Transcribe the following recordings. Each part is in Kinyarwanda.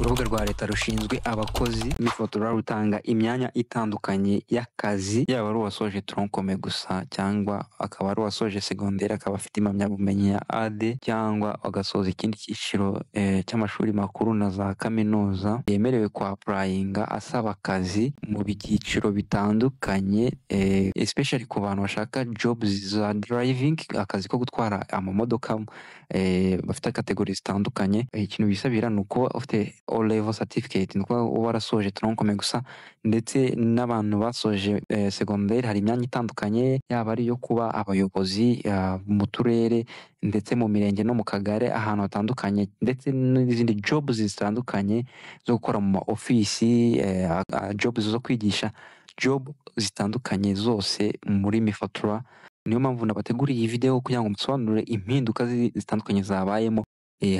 Urubuga rwa leta rushinzwe abakozi MIFOTRA rutanga imyanya itandukanye y'akazi, yaba ari uwasoje tronc commun gusa cyangwa akaba ari uwasoje segonderi akaba afite impamyabumenyi ya A2, cyangwa agasoza ikindi cyiciro cy'amashuri makuru na za kaminuza, yemerewe kwa applyinga asaba akazi mu byiciro bitandukanye, especially ku bantu bashaka jobs za driving, akazi ko gutwara amamodoka, bafite category zitandukanye. Ikintu bisabira ni ukuba ufite O level certificate, ni ukuba warasoje tronc commun gusa, ndetse n'abantu basoje segonderi. Hari imyanya itandukanye, yaba ari iyo kuba abayobozi mu turere ndetse mu mirenge no mu kagari, ahantu hatandukanye, ndetse n'izindi jobs zitandukanye zo gukora mu ma ofisi, jobs zo kwigisha, job zitandukanye zose muri MIFOTRA. Niyo mpamvu nabateguriye iyi video kugira ngo musobanurire impinduka zitandukanye zabayemo,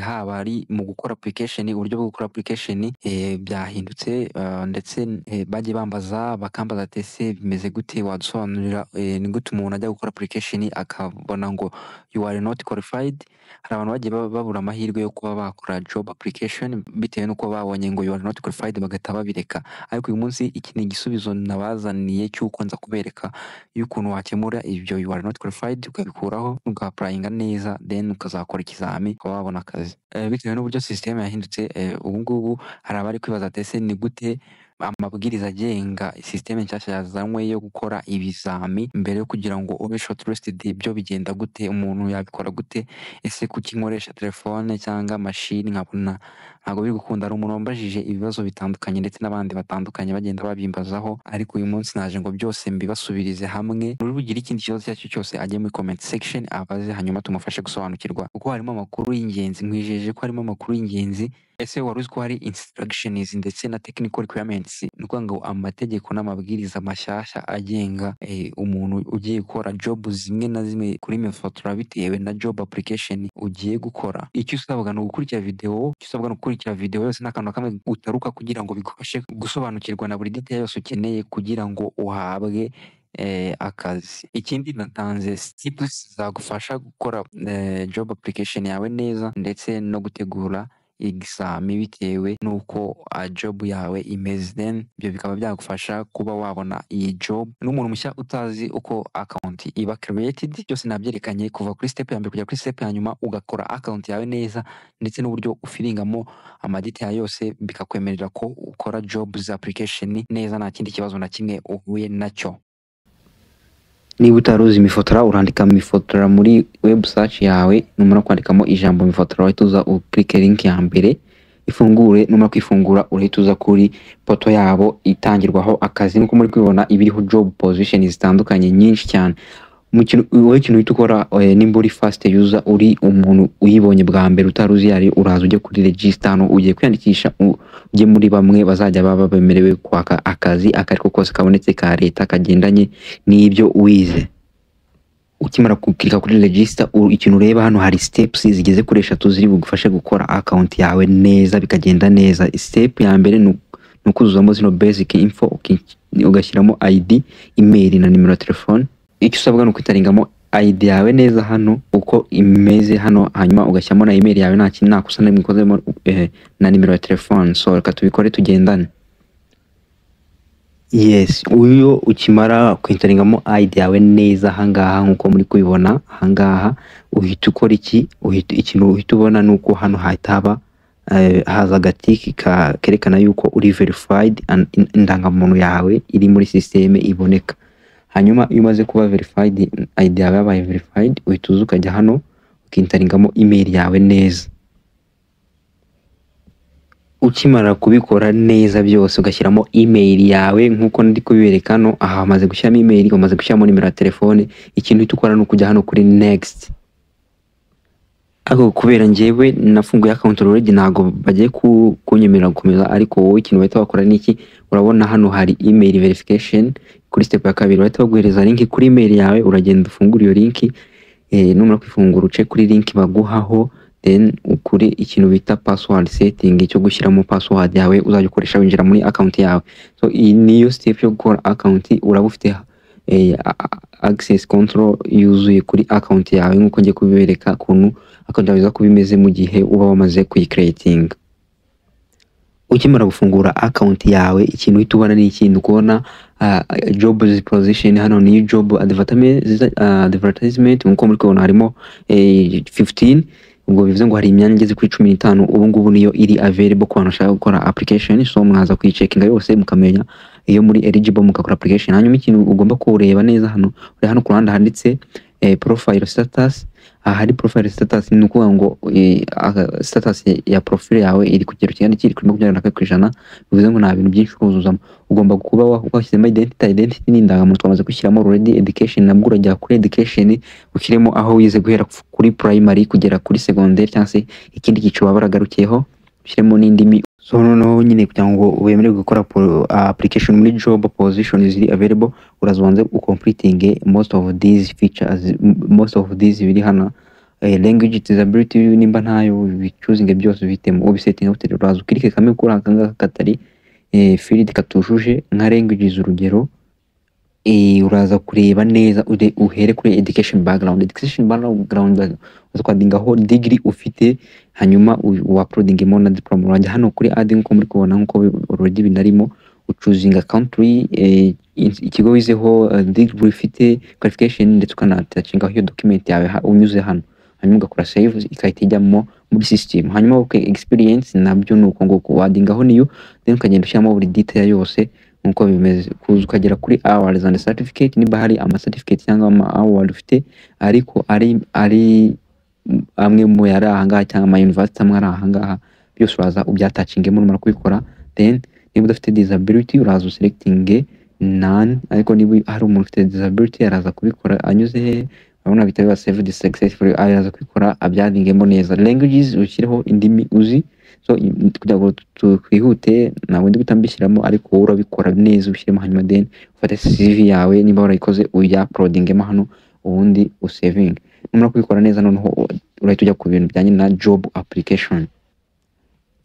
haba ari mu gukora application, uburyo bwo gukora application byahindutse, ndetse bagiye bambaza, bakambaza ati: "Ese bimeze gute? Wadusobanurira ni gute umuntu ajya gukora application akabona ngo 'You are not qualified'?" Hari abantu bagiye babura amahirwe yo kuba bakora job application bitewe n'uko babonye ngo "You are not qualified", bagahita babireka. Ariko uyu munsi iki ni igisubizo nabazaniye cy'uko nza kubereka y'ukuntu wakemura ibyo "You are not qualified", ukabikuraho, uga applyinga neza, then ukazakora ikizami ukaba wabona akazi. Bitewe n'uburyo system yahindutse, ubu ngubu hari abari kwibaza ati: "Ese ni gute amabwiriza agenga system nshyashya yazanywe yo gukora ibizami mbere yo kugira ngo ube shortlisted, byo bigenda gute? Umuntu yabikora gute? Ese kuki nkoresha telefone cyangwa mashini nkabona ntabwo biri gukunda?" Hari umuntu wambajije ibibazo bitandukanye, ndetse n'abandi batandukanye bagenda babimbazaho, ariko uyu munsi naje ngo byose mbibasubirize hamwe. Uri bugire ikindi kibazo icyo ari cyo cyose ajye muri comment section abaze, hanyuma tumufashe gusobanukirwa, kuko harimo amakuru y'ingenzi. Nkwijeje ko harimo amakuru y'ingenzi. Ese wari uzi ko hari instructions ndetse na technical requirements, ni ukuvuga ngo amategeko n'amabwiriza mashyashya agenga umuntu ugiye gukora job zimwe na zimwe kuri MIFOTRA, bitewe na job application ugiye gukora? Icyo usabwa ni ugukurikira video. Icyo usabwa ni ugukurikira video yose n'akantu na kamwe utaruka, kugira ngo bigufashe gusobanukirwa na buri detail yose ukeneye kugira ngo uhabwe akazi. Ikindi, natanze tips zagufasha gukora job application yawe neza, ndetse no gutegura exam bitewe n'uko job yawe imeze, then ibyo bikaba byagufasha kuba wabona iyi job. N'umuntu mushya utazi uko account iba created, byose nabyerekanye kuva kuri step ya mbere kugera kuri step ya nyuma, ugakora account yawe neza, ndetse n'uburyo ufillingamo ama detail yose, bikakwemerera ko ukora jobs application neza, nta kindi kibazo na kimwe uhuye nacyo. Niba utari uzi MIFOTRA, urandika MIFOTRA muri web search yawe. Numara kwandikamo ijambo MIFOTRA, uhita uza uclicke link ya mbere ifungure. Numara kwifungura, urahita uza kuri portal yabo itangirwaho akazi. Nkuko muri kubibona, iba iriho job position zitandukanye nyinshi cyane. Mu kintu wowe, ikintu uhita ukora, nimba uri first user, uri umuntu uyibonye bwa mbere utari uzi yari, uraza ujye kuri register. Hano ugiye kwiyandikisha, ujye muri bamwe bazajya baba bemerewe kwaka akazi akariko kose kabonetse ka leta kagendanye n'ibyo wize. Ukimara guclicka kuri register, ikintu ureba hano, hari steps zigeze kuri eshatu ziri bugufashe gukora account yawe neza, bikagenda neza. Step ya mbere ni ukuzuzamo zino basic info, ugashyiramo ID, email na nimero ya telefone. Icyo usabwa ni ukwenteringamo ID yawe neza hano uko imeze hano, hanyuma ugashyiramo na email yawe, nta kintu, nta kosa na rimwe ukozemo, na nimero ya telefone. So reka tubikore tugendane. Yes, uyo ukimara kwenteringamo ID yawe neza ahangaha nkuko muri kubibona ahangaha, uhita ukora iki? Uhita, ikintu uhita ubona ni uko hano hahita haba haza agatiki kerekana yuko uri verified and indangamuntu yawe iri muri system iboneka. Hanyuma iyo umaze kuba verified, ID yawe yabaye verified, uhita uza ukajya hano ukenteringamo email yawe neza. Ukimara kubikora neza byose, ugashyiramo email yawe nk'uko ndi kubibereka hano aha, wamaze gushyiramo email, wamaze gushyiramo nimero ya telefone, ikintu uhita ukora ni ukujya hano kuri next. Ariko kubera njyewe nafunguye account already, ntabwo bagiye kunyemerera gukomeza. Ariko wowe ikintu bahita bakora ni iki? Urabona hano hari email verification kuri step ya kabiri. Bahita baguhereza link kuri email yawe, uragenda ufungure iyo link. Numara kwifungura, uce kuri link baguhaho, then ukore ikintu bita password setting, cyo gushyiramo password yawe uzajya ukoresha winjira muri account yawe. So iyi niyo step yo gukora account. Uraba ufite access control yuzuye kuri account yawe, nk'uko ngiye kubibereka ukuntu account yawe iza kuba imeze mu gihe uba wamaze kuyicreatinga. Ukimara gufungura account yawe, ikintu uhita ubona ni ikintu kubona job position. Hano ni job advertisement. Nkuko muri kubona harimo 15, ubwo bivuze ngo hari imyanya igeze kuri 15 ubu ngubu niyo iri available ku bantu bashaka gukora application. So mwaza kuyicheckinga yose, mukamenya iyo muri eligible, mugakora application. Hanyuma ikintu ugomba kureba neza hano, uri hano ku ruhande handitse profile status. Aha hari profile status, ni ukuvuga ngo status ya profile yawe iri ku kigero kingana iki? Iri kuri 24%. Bivuze ngo nta bintu byinshi uruzuzamo. Ugomba kuba washyizemo identity. Identity ni indangamuntu, twamaze gushyiramo already. Education nabwo urajya kuri education, ushyiremo aho wize guhera kuri primary kugera kuri secondary, cyangwa se ikindi cyiciro waba waragarukiyeho, ushyiremo n'indimi. So noneho nyine kugira ngo wemererwe gukora application muri job position ziri available, uraza ubanze ucompleting most of these features, most of these biri hano. Language, disability nimba ntayo, bichoosinge byose, ubitemo, ubisettinga gute? Uraza uclicke kamwe kuri aka ngaka katari field, katujuje nka languages urugero. Uraza kureba neza, uhere kuri education background. Education background uraza kwaddingaho degree ufite, hanyuma uuploadingemo na diploma. Urajya hano kuri add, nkuko muri kubona, nkuko already binarimo, uchoosinga country, ikigo wizeho, degree ufite, qualification, ndetse ukanattachingaho iyo document yawe unyuze hano, hanyuma ugakora save, ikahita ijyamo muri system. Hanyuma okay, experience nabyo ni uko nguko, waddingaho niyo, then ukagenda ushyiramo buri detail yose nkuko bimeze, kuza ukagera kuri awards and certificate, niba hari ama certificate cyangwa ama award ufite, ariko ari amwe mu yari ahangaha cyangwa ama university amwe ari ahangaha, byose uraza ubyattachingemo. Numara kubikora, then niba udafite disability uraza uselecting none, ariko niba hari umuntu ufite disability araza kubikora anyuze he? Urabona bihita biba saved successfully. Araza kubikora abyaddingemo neza. Languages, ushyireho indimi uzi. So kugira ngo twihute ntabwo ndi guhita mbishyiramo, ariko wowe urabikora neza, ubishyiremo, hanyuma then ufate CV yawe niba warayikoze, uyauploadingemo hano, ubundi usavinge. Numara kubikora neza, noneho urahita ujya ku bintu bijyanye na job application.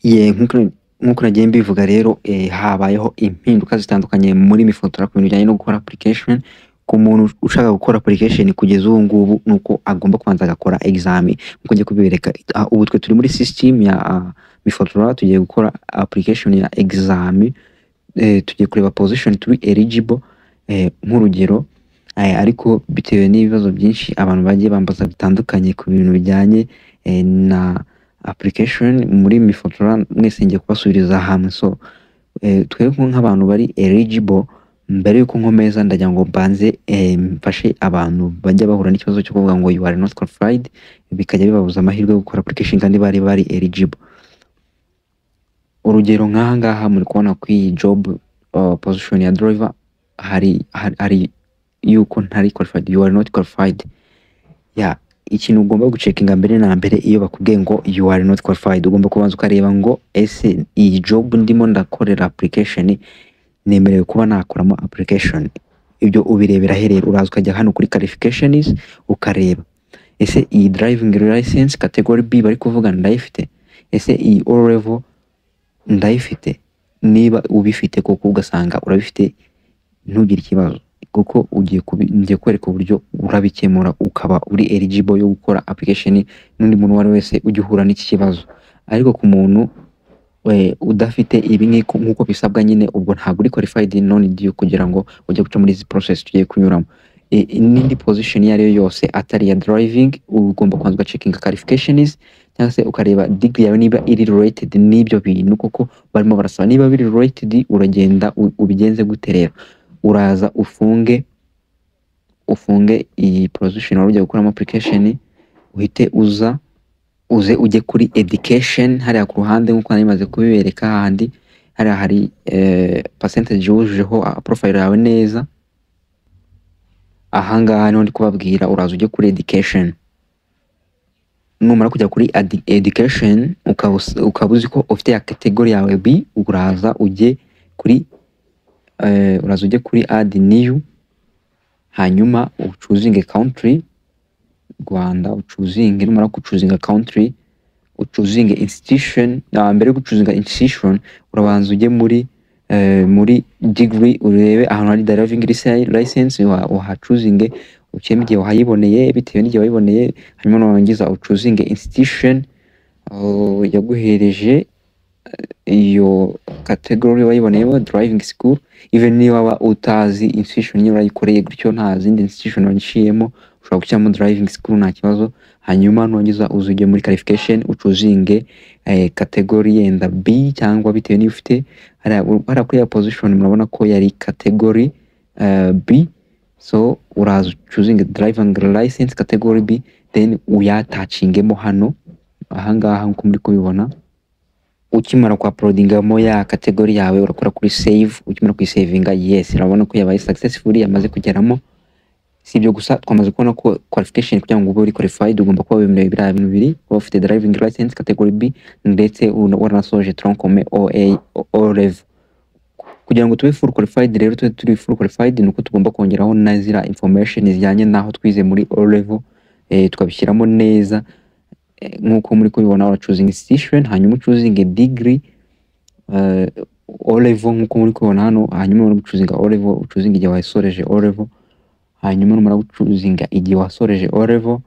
Ye, nkuko nagiye mbivuga rero, habayeho impinduka zitandukanye muri MIFOTRA ku bintu bijyanye no gukora application. Ku muntu ushaka gukora application kugeza ubu ngubu, nuko agomba kubanza agakora examen nkuko ngiye kubibereka. Ubu twe turi muri system ya MIFOTRA, tugiye gukora application ya exam, tugiye kureba position turi eligible, nk'urugero, ariko bitewe n'ibibazo byinshi abantu bagiye bambaza bitandukanye ku bintu bijyanye na application muri MIFOTRA, mwese ngiye kubasubiriza hamwe. So twebwe nk'abantu bari eligible, mbere yuko nkomeza ndagira ngo mbanze mfashe abantu bajya bahura n'ikibazo cyo kuvuga ngo "You are not qualified", bikajya bibabuza amahirwe yo gukora application kandi bari eligible. Urugero nk'aha ngaha muri kubona ku iyi job position ya driver, hari yuko ntari qualified, "You are not qualified". Ya, ikintu ugomba gucheckinga mbere na mbere, iyo bakubwiye ngo "You are not qualified", ugomba kubanza ukareba ngo ese iyi job ndimo ndakorera application nemerewe kuba nakoramo application? Ibyo ubirebera he rero? Uraza ukajya hano kuri qualifications, ukareba ese iyi driving license category B bari kuvuga ndayifite? Ese iyi O level ndayifite? Niba ubifite koko, ugasanga urabifite, ntugire ikibazo, kuko ngiye kwereka uburyo urabikemura ukaba uri eligible yo gukora application n'undi muntu uwo ari we wese ujya uhura n'iki kibazo. Ariko ku muntu udafite ibi nk'uko bisabwa nyine, ubwo ntabwo uri qualified, no need yo kugira ngo ujye guca muri izi process tugiye kunyuramo. N'indi position iyo ari yo yose atari iya driving, ugomba kubanza ugacheckinga qualifications, cyangwa se ukareba degree yawe niba iri related n'ibyo bintu koko barimo barasaba. Niba biri related, uragenda ubigenze gute rero? Uraza ufunge iyi position wari ugiye gukoramo application, uhite uza uze ujye kuri education hariya ku ruhande, nk'uko nari maze kubibereka hahandi hariya hari percentage wujujeho, profile yawe neza. Ahangaha niho ndi kubabwira, uraza ujye kuri education. Numara kujya kuri education, ukaba uzi ko ufite ya category yawe B, uraza ujye kuri add new, hanyuma uchoosinge country Rwanda, uchoosinge. Numara guchoosinga country, uchoosinge institution. Mbere yo guchoosinga institution, urabanza ujye muri degree, urebe ahantu hari driving license, uhachoosinge, ukeme igihe wahayiboneye, bitewe n'igihe wayiboneye. Hanyuma nurangiza uchoosinge institution yaguhereje. Iyo category wayiboneyemo driving school, even niba waba utazi institution nyine urayikoreye gutyo, nta zindi institution waciyemo, ushobora gushyiramo driving school, nta kibazo. Hanyuma nurangiza uze ujye muri qualification, uchoosinge category yenda B, cyangwa bitewe n'iyo ufite. Hariya kuri ya position murabona ko yari category B, so uraza uchoosinge driving license category B, then uyattachingemo hano ahangaha nkuko muri kubibona. Ukimara ku uploadingamo ya category yawe, urakora kuri save. Ukimara kuyisavinga, yes, urabona ko yabaye successful, yamaze kugeramo. Si ibyo gusa, twamaze kubona ko qualification, kugira ngo ube uri qualified, ugomba kuba wemerewe biriya bintu bibiri: kuba ufite driving license category B, ndetse waranasoje tronc commun OA, O level. Kugira ngo tube full qualified rero, tube turi full qualified, ni uko tugomba kongeraho na ziriya information zijyanye n'aho twize muri O level, tukabishyiramo neza. Nk'uko muri kubibona, ura institution, hanyuma uchoosinge degree, O level, nk'uko muri kubibona hano. Hanyuma numara guchoosinga O level, uchoosinga igihe wasoreje O level. Hanyuma numara guchoosinga igihe wasoreje O level,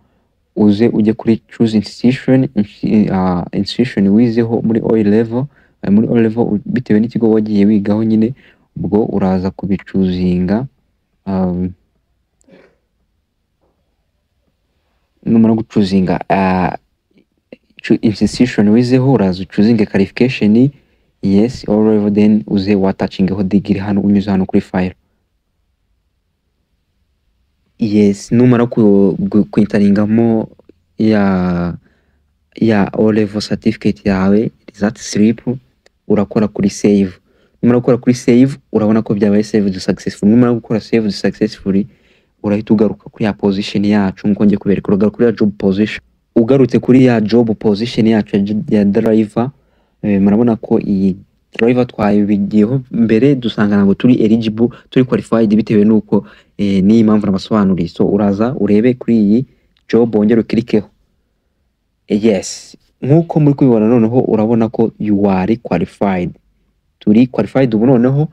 uze ujye kuri choose institution, institution wizeho muri O level, muri O level, bitewe n'ikigo wagiye wigaho nyine, ubwo uraza kubichoosinga. Numara guchoosinga institution wizeho, uraza uchoosinge qualification, yes, O level, then uze wattachingeho degree hano, unyuze hano kuri file. Yes, numara kwenteringamo ya O level certificate yawe, result slip, urakora kuri save. Numara gukora kuri save, urabona ko byabaye saved successful. Numara gukora saved successfully, urahita ugaruka kuri ya position yacu nkuko ngiye kubereka. Uragaruka kuri ya job position. Ugarutse kuri ya job position yacu ya driver, murabona ko iyi driver twabigiyeho mbere, dusanga ntabwo turi eligible, turi qualified, bitewe n'uko n'iyi mpamvu nabasobanuriye. So uraza urebe kuri iyi job, wongere uclickeho. Yes, nk'uko muri kubibona noneho, urabona ko you are qualified, turi qualified. Ubu noneho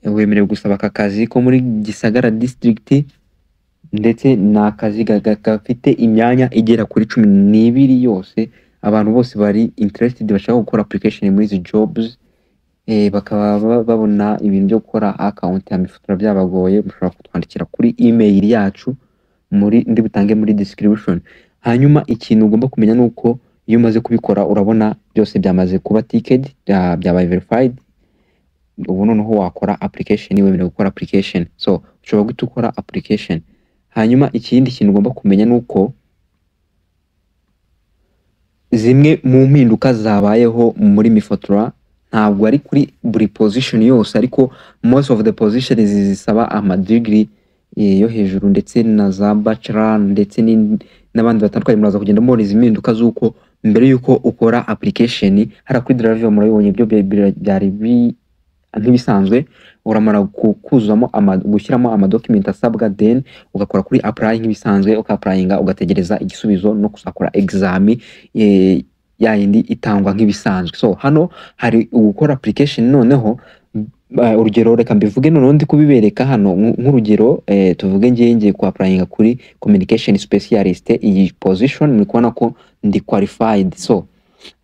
wemerewe gusaba aka kazi ko muri Gisagara District, ndetse ni akazi gafite imyanya igera kuri 12 yose. Abantu bose bari interested, bashaka gukora application muri izi jobs, bakaba babona ibintu byo gukora account ya MIFOTRA byabagoye, mushobora kutwandikira kuri email yacu muri ndi butange muri description. Hanyuma ikintu ugomba kumenya ni uko iyo umaze kubikora, urabona byose byamaze kuba ticked, byabaye verified. Ubu noneho wakora application, wemerewe gukora application, so ushobora guhita ukora application. Hanyuma ikindi kintu ugomba kumenya ni uko zimwe mu mpinduka zabayeho muri MIFOTRA, ntabwo ari kuri buri position yose, ariko most of the positions zisaba ama degree yo hejuru ndetse na za bachelor ndetse n'abandi batandukanye. Muraza kugenda mubona izi mpinduka z'uko mbere y'uko ukora application hariya kuri driver, murabibonye ibyo byari nk'ibisanzwe. Uramara kuzuzamo gushyiramo amadocument asabwa, then ugakora kuri apply nk'ibisanzwe, uka-applyinga, ugategereza igisubizo no kuzakora exam ya yindi itangwa nk'ibisanzwe. So hano hari gukora application. Noneho urugero, reka mbivuge noneho ndi kubibereka hano nk'urugero, tuvuge ngiye ku applyinga kuri communication specialist, iyi position. Muri kubona ko ndi qualified. So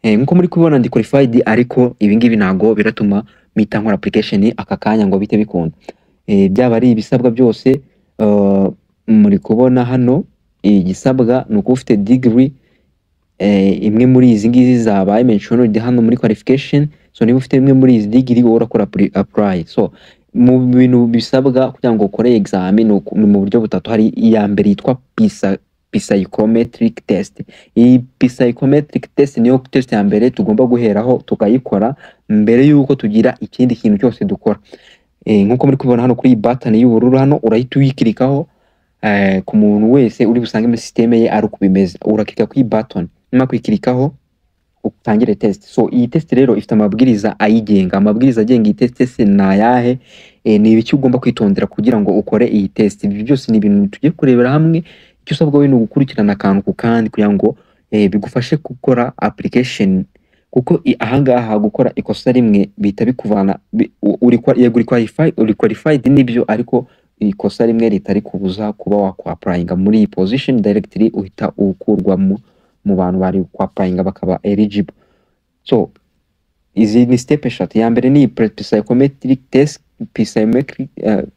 nkuko muri kubibona, ndi qualified, ariko ibi ngibi ntago biratuma mpita nkora application aka kanya ngo bite bikunda. Byaba ari ibisabwa byose, muri kubona hano igisabwa ni ukuba ufite degree imwe muri izi ngizi zabaye mentioned hano muri qualification. So niba ufite imwe muri izi degree, wowe urakora apply. So mu bintu bisabwa kugira ngo ukore exam ni mu buryo butatu. Hari iya mbere yitwa PISA, psychometric test. Iyi psychometric test niyo test ya mbere tugomba guheraho, tukayikora mbere y'uko tugira ikindi kintu cyose dukora. Nk'uko muri kubibona hano kuri iyi button y'ubururu hano, urahita uyiclickaho. Ku muntu wese uri busange muri system ye ari uko bimeze, uraclicka kuri iyi button. Nyuma kuyiclickaho, utangire test. So iyi test rero ifite amabwiriza ayigenga. Amabwiriza agenga iyi test ni ayahe? Ni ibiki ugomba kwitondera kugira ngo ukore iyi test? Ibi byose ni ibintu tugiye kurebera hamwe. Icyo usabwa we ni ugukurikirana akantu ku kandi kugira ngo bigufashe gukora application, kuko ahangaha gukora ikosa rimwe bihita bikuvana yego uri qualified nibyo, ariko ikosa rimwe ritari kubuza kuba wakwapplyinga muri iyi position directly, uhita ukurwa mu bantu bari kwapplyinga bakaba eligible. So Izi ni step eshatu. Iya mbere ni psychometric test,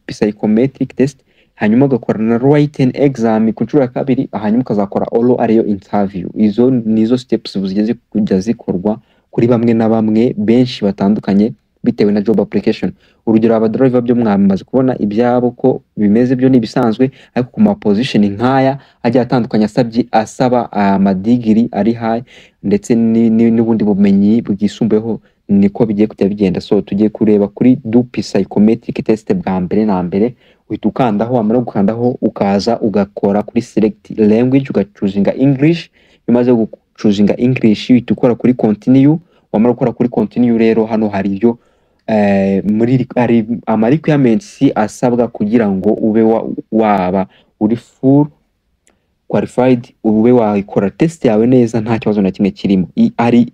psychometric test, hanyuma ugakora na written exam ku nshuro ya kabiri, hanyuma ukazakora oral, ariyo interview. Izo nizo steps zigiye kujya zikorwa kuri bamwe na bamwe benshi batandukanye, bitewe na job application. Urugero, aba driver byo mwamaze kubona ibyabo ko bimeze, byo ni ibisanzwe, ariko ku ma position nk'aya agiye atandukanye asabye asaba amadigiri ari high ndetse n'ubundi bumenyi bwisumbuyeho, niko bigiye kujya bigenda. So tugiye kureba kuri do psychometric test. Bwa mbere na mbere uhita ukandaho, wamara gukandaho ukaza ugakora kuri select language, ugachoosinga English. Iyo umaze guchoosinga English, uhita ukora kuri continue. Wamara gukora kuri continue rero, hano hari ibyo muri hari ama requirements asabwa kugira ngo ube waba uri full qualified, ube wakora test yawe neza nta kibazo na kimwe kirimo. Hari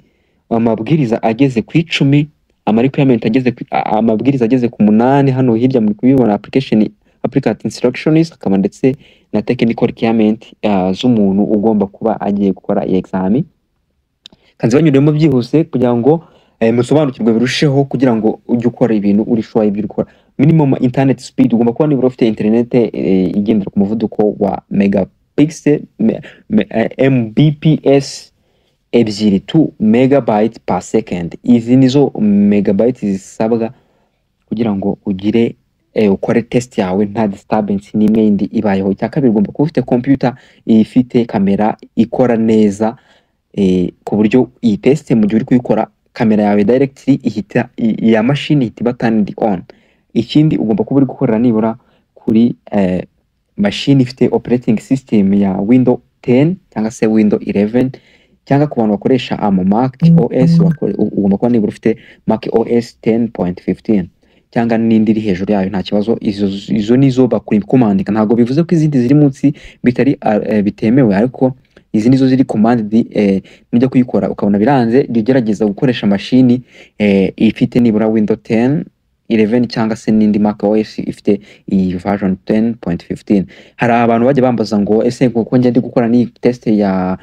amabwiriza ageze ku 10, ama requirement ageze amabwiriza ageze ku 8. Hano hirya muri kubibona, application applicant instructions, hakaba ndetse na technical requirement z'umuntu ugomba kuba agiye gukora iyi exam. Kanzi banyuremo byihuse kugira ngo musobanukirwe birusheho, kugira ngo ujye ukora ibintu uri sure ibyo uri gukora. Minimum internet speed: ugomba kuba nibura ufite internet igendera ku muvuduko wa megapixel Mbps 2, 2 megabyte per second. Izi nizo megabyte zisabwa kugira ngo ugire ukore test yawe nta disturbance n'imwe yindi ibayeho. Icya kabiri, ugomba kuba ufite computer ifite kamera ikora neza, ku buryo iyi test mu gihe uri kuyikora, kamera yawe directly ihita ya mashini ihita iba turned on. Ikindi, ugomba kuba uri gukorera nibura kuri mashini ifite operating system ya Windows 10 cyangwa se Windows 11, cyangwa ku bantu bakoresha ama Mac OS, ugomba kuba nibura ufite Mac OS 10.15 cyangwa n'indi iri hejuru yayo, nta kibazo. Izo nizo barecommendinga. Ntabwo bivuze ko izindi ziri munsi bitari bitemewe, ariko izi nizo ziri recommended. Nujya kuyikora ukabona biranze, jya ugerageza gukoresha mashini ifite nibura Windows 10, 11 cyangwa se n'indi Mac OS ifite iyi version 10.15. Hari abantu bajya bambaza ngo: "Ese kuko njya ndi gukora n'iyi test ya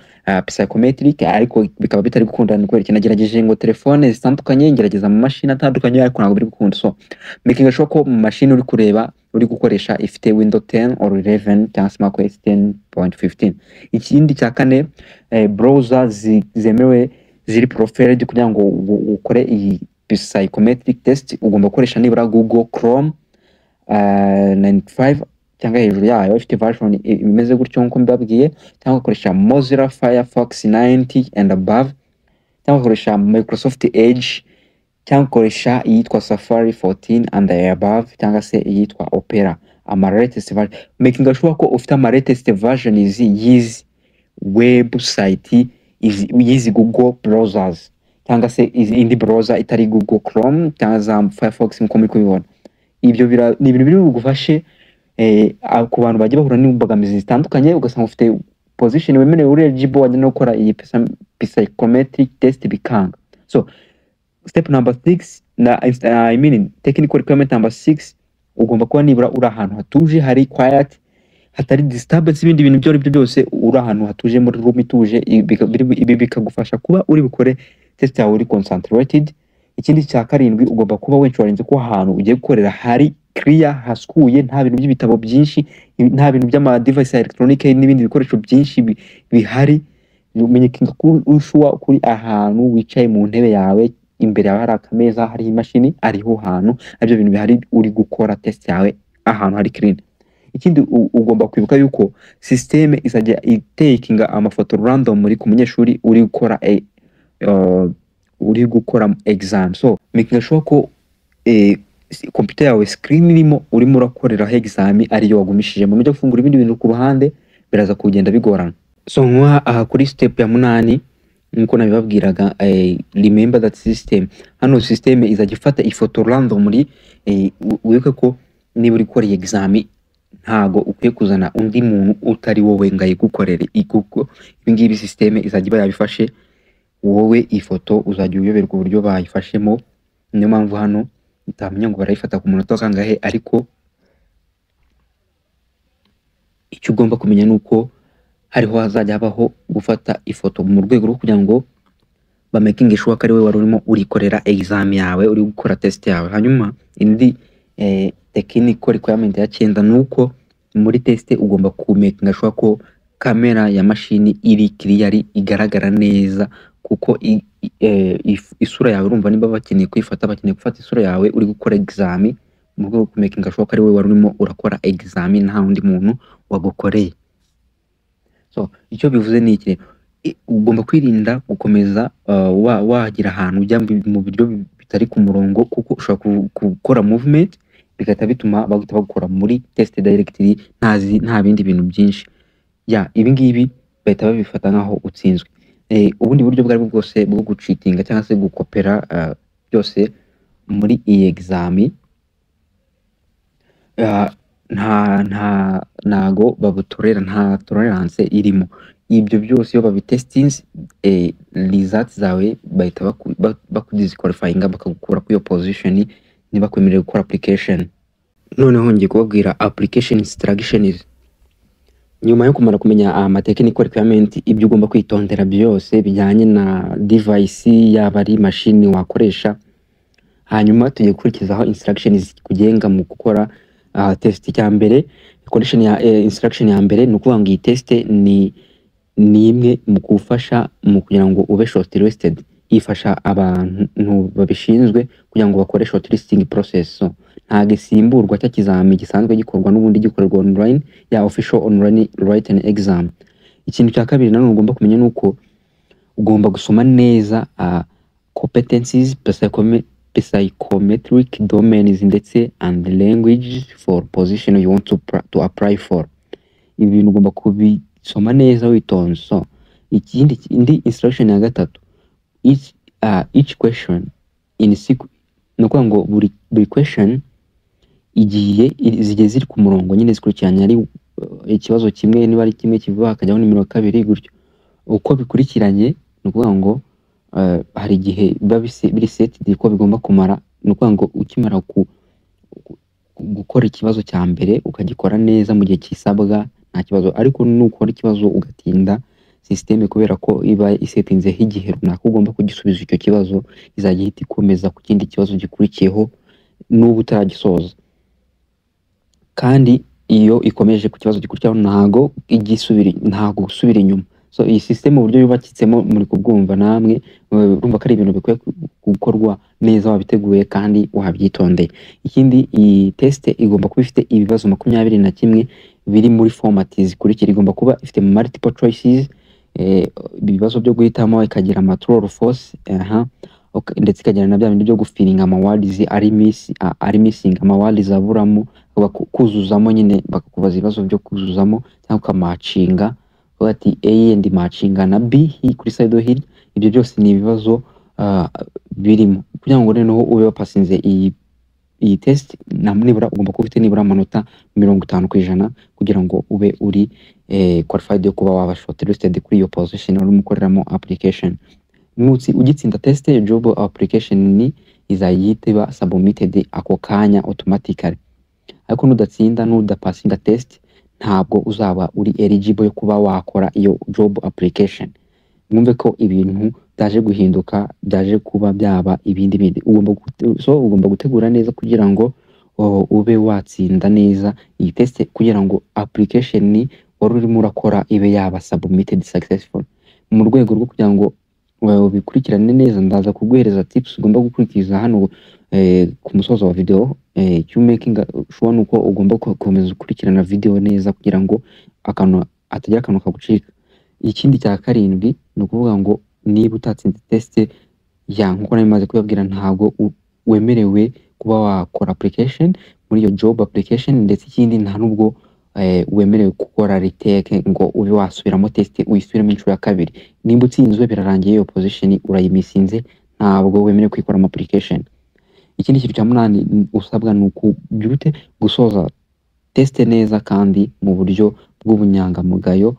psychometric ariko bikaba bitari gukunda, ni kubera iki? Nagerageje ngo telefone zitandukanye, ngerageza mu mashini atandukanye, ariko ntabwo biri gukunda." So making sure ko mu mashini uri kureba uri gukoresha ifite Windows 10 or 11 cyangwa se Mac OS 10.15. Ikindi cya kane, browser zemewe ziri preferred kugira ngo ukore iyi psychometric test, ugomba gukoresha nibura Google Chrome 95 cyangwa hejuru yayo, ifite version imeze gutyo nkuko mbabwiye, cyangwa ugakoresha Mozilla Firefox 90 and above, cyangwa ugakoresha Microsoft Edge, cyangwa ugakoresha iyitwa Safari 14 and above, cyangwa se iyitwa Opera, ama latest version. Making sure ko ufite ama latest versions y'izi website, y'izi Google browsers, cyangwa se indi browser itari Google Chrome cyangwa za Firefox nkuko muri kubibona. Ibyo ni ibintu biri bugufashe ku bantu bagiye bahura n'imbogamizi zitandukanye, ugasanga ufite position wemerewe, uri eligible, wajya no gukora iyi psychometric test bikanga. So step number six na, I mean, technical requirement number six: ugomba kuba nibura uri ahantu hatuje, hari quiet, hatari disturbance, ibindi bintu ibyo ari byo byose, uri ahantu hatuje, muri room ituje. Ibi bikagufasha kuba uri bukore test yawe uri concentrated. Ikindi cya karindwi, ugomba kuba wensurinze ko ahantu ugiye gukorera hari clear, hasukuye, nta bintu by'ibitabo byinshi, nta bintu by'ama device ya electronic n'ibindi bikoresho byinshi bihari. Umenyeka ko ushuwa kuri ahantu wicaye mu ntebe yawe, imbere yawe hari akameza, hariho imashini, ariho hantu aribyo bintu bihari, uri gukora test yawe ahantu hari clean. Ikindi, ugomba kwibuka yuko system izajya itakinga amafoto random ku munyeshuri uri gukora uri gukora exam. So making sure ko computer yawe, screen irimo urimo urakoreraho exam ariyo wagumishijemo. Nujya gufungura ibindi bintu ku ruhande, biraza kugenda bigorana. So nkuha aha kuri step ya munani, nkuko nabibabwiraga, remember that system, hano system izajya ifata ifoto randomly. Wibuke ko niba uri gukora iyi exam, ntago ukwiye kuzana undi muntu utari wowe ngo ayigukorere, kuko ibi ngibi system izajya iba yabifashe. Wowe ifoto uzajya uyoberwa uburyo bayifashemo. Niyo mpamvu hano utamenya ngo barayifata ku munota wa kangahe, ariko icyo ugomba kumenya ni uko hariho hazajya habaho gufata ifoto mu rwego rwo kugira ngo Bamakinge sure ko ari wowe wari urimo urikorera exam yawe, uri gukora test yawe. Hanyuma indi technical requirement ya cyenda ni uko muri test ugomba kumakinga sure ko kamera ya mashini iri clear, igaragara neza, kuko isura yawe, urumva, niba bakeneye kuyifata, bakeneye gufata isura yawe uri gukora exam, mu rwego rwo kumakinga sure ko ari wowe wari urimo urakora exam, nta wundi muntu wagukoreye. So icyo bivuze ni iki? Ugomba kwirinda gukomeza wagira ahantu ujya mu buryo bitari ku murongo, kuko ushobora gukora movement bigahita bituma bahita bagukora muri test directly, nta bindi bintu byinshi. Ya, ibi ngibi bahita babifata nkaho utsinzwe. Ubundi buryo ubwo aribwo bwose bwo gucheatinga cyangwa se gukopera, byose muri iyi exam, nta ntago babutorera, nta tolerance irimo. Ibyo byose iyo babitestinze, results zawe bahita bakudisqualifyinga, bakagukura kuri iyo position, ntibakwemerere gukora application. Noneho ngiye kubabwira application instructions. Nyuma yo kumara kumenya ama technical requirement, ibyo ugomba kwitondera byose bijyanye na device, yaba ari mashini wakoresha, hanyuma tugiye gukurikizaho instructions zikugenga mu gukora test. Cya mbere, condition ya instruction ya mbere ni ukuvuga ngo iyi test ni imwe mu gufasha mu kugira ngo ube shortlisted. Ifasha abantu babishinzwe kugira ngo bakore shortlisting process. So ntabwo isimburwa cya kizami gisanzwe gikorwa n'ubundi gikorerwa online, ya official online written exam. Ikintu cya kabiri nanone ugomba kumenya ni uko ugomba gusoma neza competencies, psychometric domains ndetse and language for position you want to apply for. Ibi bintu ugomba kubisoma neza witonze. So ikindi, indi instruction ya gatatu, each question in ni ukuvuga ngo buri question igiye zigiye ziri ku murongo nyine, zikurikiranye, ari ikibazo kimwe, niba ari kimwe kivuga hakajyaho nimero kabiri, gutyo uko bikurikiranye. Ni ukuvuga ngo hari igihe biba biri setted ko bigomba kumara. Ni ukuvuga ngo ukimara gukora ikibazo cya mbere, ukagikora neza mu gihe kisabwa, nta kibazo. Ariko nukora ikibazo ugatinda, sisiteme, kubera ko iba isetinzeho igihe runaka ugomba kugisubiza icyo kibazo, izajya ihita ikomeza ku kindi kibazo gikurikiyeho n'ubu utaragisoza. Kandi iyo ikomeje ku kibazo gikurikiraho, ntago ijya isubira, ntago gusubira inyuma. So iyi system uburyo yubakitsemo muri kubwumva namwe, urumva ko ari ibintu bikwiye gukorwa neza, wabiteguye kandi wabyitondeye. Ikindi, iyi test igomba kuba ifite ibibazo 21 biri muri format zikurikira: igomba kuba ifite multiple choices, ibibazo byo guhitamo, ikagira ama true or false, aha, okay, ndetse ikagira na bya bindi byo gufillinga ama words ari missing, ama words aburamo, kuzuzamo nyine, bakakubaza ibibazo byo kuzuzamo cyangwa ukamatchinga, ukavuga ati A and matchinga na B kuri side yo hirya. Ibyo byose ni ibibazo birimo. Kugira ngo noneho ube wapassinze iyi test, nibura ugomba kuba ufite nibura amanota 50% kugira ngo ube uri qualified yo kuba waba shortlisted kuri iyo position urimo ukoreramo application. Nutsi ugitsinda test, job application ni izajya ihita iba submitted ako kanya automatically. Ariko nudatsinda, nudapassinga test, ntabwo uzaba uri eligible yo kuba wakora iyo job application. Mwumve ko ibintu byaje guhinduka, byaje kuba byaba ibindi bindi. So ugomba gutegura neza kugira ngo ube watsinda neza iyi test, kugira ngo application wari urimo urakora ibe yaba submitted successful. Mu rwego rwo kugira ngo ubikurikirane neza, ndaza kuguhereza tips ugomba gukurikiza hano ku musozo wa video. Icyo making sure ni uko ugomba gukomeza gukurikirana video neza kugira ngo akantu hatagira akantu kagucika. Ikindi cya karindwi ni ukuvuga ngo niba utatsinze test ya, nkuko nari maze kubabwira, ntabwo wemerewe kuba wakora application muri iyo job application. Ndetse ikindi, nta nubwo wemerewe gukora retake, ngo ube wasubiramo test, uyisubiremo inshuro ya kabiri. Nimba utsinzwe, birarangiye, iyo position urayimissinze, ntabwo wemerewe kuyikoramo application. Ikindi kintu cya munani usabwa ni ukugira ute? Gusoza test neza kandi mu buryo bw'ubunyangamugayo,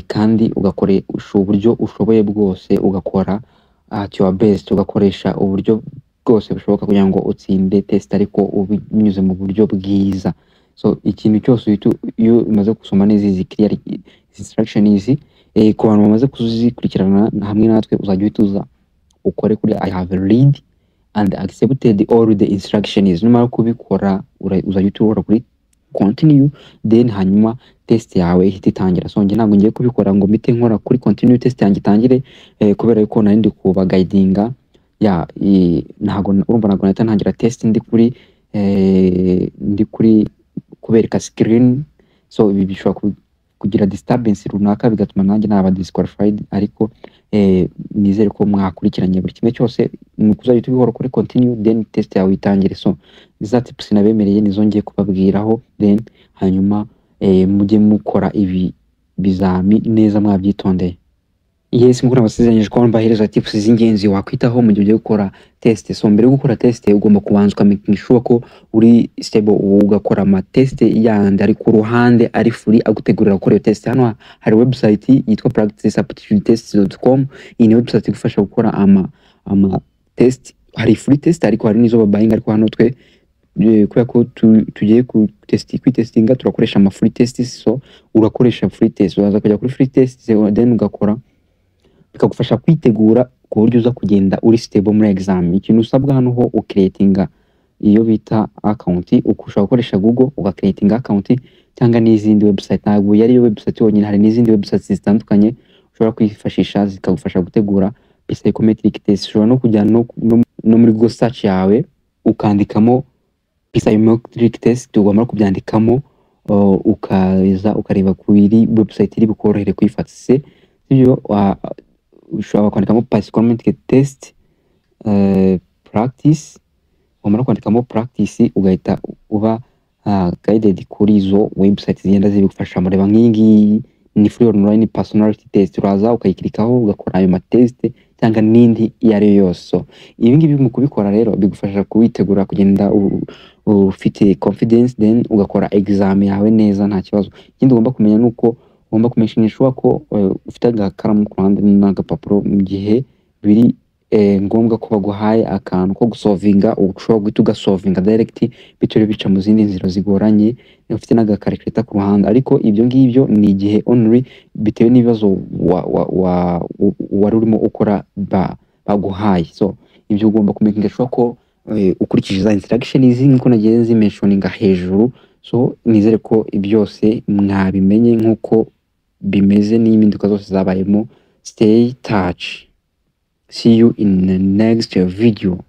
kandi ugakoresha uburyo ushoboye bwose, ugakora at your best, ugakoresha uburyo bwose bushoboka kugira ngo utsinde test, ariko binyuze mu buryo bwiza. So ikintu cyose uhita iyo umaze gusoma neza izi clear instructions, ku bantu bamaze kuzikurikirana hamwe natwe, uzajya uhita uza ukore kuri "I have read and accepted all the instructions". Numara kubikora, uzajya uhita kuri continue, then hanyuma test yawe ihita itangira. So njye ntabwo ngiye kubikora ngo mpite nkora kuri continue, test yanjye itangire, kubera yuko nari ndi kubaguidinga. Ya, ntabwo urumva, ntabwo nahita ntangira test ndi kuri kubereka screen. So ibi bishobora kugira disturbance runaka, bigatuma nanjye naba disqualified. Ariko nizere ko mwakurikiranye buri kimwe cyose. Ni ukuzajya tubikora kuri continue, then test yawe itangire. So za tips nabemereye nizo ngiye kubabwiraho, then hanyuma mujye mukora ibi bizami neza mwabyitondeye. Yes, nk'uko nabasezeranyije ko mbahereza tips z'ingenzi wakwitaho mu gihe ugiye gukora test. So mbere yo gukora test, ugomba kubanza ukamakinga sure ko uri stable, ugakora ama test yandi ari ku ruhande, ari free, agutegurira gukora iyo test. Hano hari website yitwa practiceaptitudetests.com. Iyi ni website igufasha gukora ama test. Hari free test, ariko hari n'izo babayinga. Ariko hano twe, kubera ko tugiye kwitestinga, turakoresha ama free test. So urakoresha free test, uraza kujya kuri free test, then ugakora, bikagufasha kwitegura ku buryo uza kugenda uri stable muri exam. Ikintu usabwa hano ho, ucreatinga iyo bita account. Ushobora gukoresha Google ugacreatinga account cyangwa n'izindi website. Ntabwo yari yo website yonyine, hari n'izindi websites zitandukanye ushobora kwifashisha zikagufasha gutegura psychometric test. Ushobora no kujya no muri Google search yawe, ukandikamo psychometric test. Wamara kubyandikamo, ukaza ukareba kuri website iri bukorohere kuyifata. Se sibyo? Ushobora kwandikamo psychometric test practice. Wamara kwandikamo practice, ugahita uba guided kuri izo website zigenda zibigufasha. Mureba nk'iyi ngiyi ni free online personality test. Uraza ukayikirikaho, ugakora ayo matest cyangwa n'indi iyo ari yo yose. So ibi ngibi mu kubikora rero bigufasha kuwitegura kugenda ufite confidence, then ugakora exam yawe neza nta kibazo. Ikindi ugomba kumenya ni uko ugomba kumenyesha sure ko ufite agakaramu ku ruhande n'agapapuro mu gihe biri ngombwa ko baguhaye akantu ko gusolvinga, ushobora guhita ugasolvinga direct, bityo rero bica mu zindi nzira zigoranye, ufite n'agacalculator ku ruhande. Ariko ibyo ngibyo ni igihe only bitewe n'ibibazo wari urimo ukora baguhaye. So ibyo ugomba kumakinga sure ko ukurikije za instructions nk'uko nagiye nzimentioninga hejuru. So nizere ko byose mwabimenye nk'uko bimeze n'impinduka zose zabayemo. Stay touch, see you in the next video.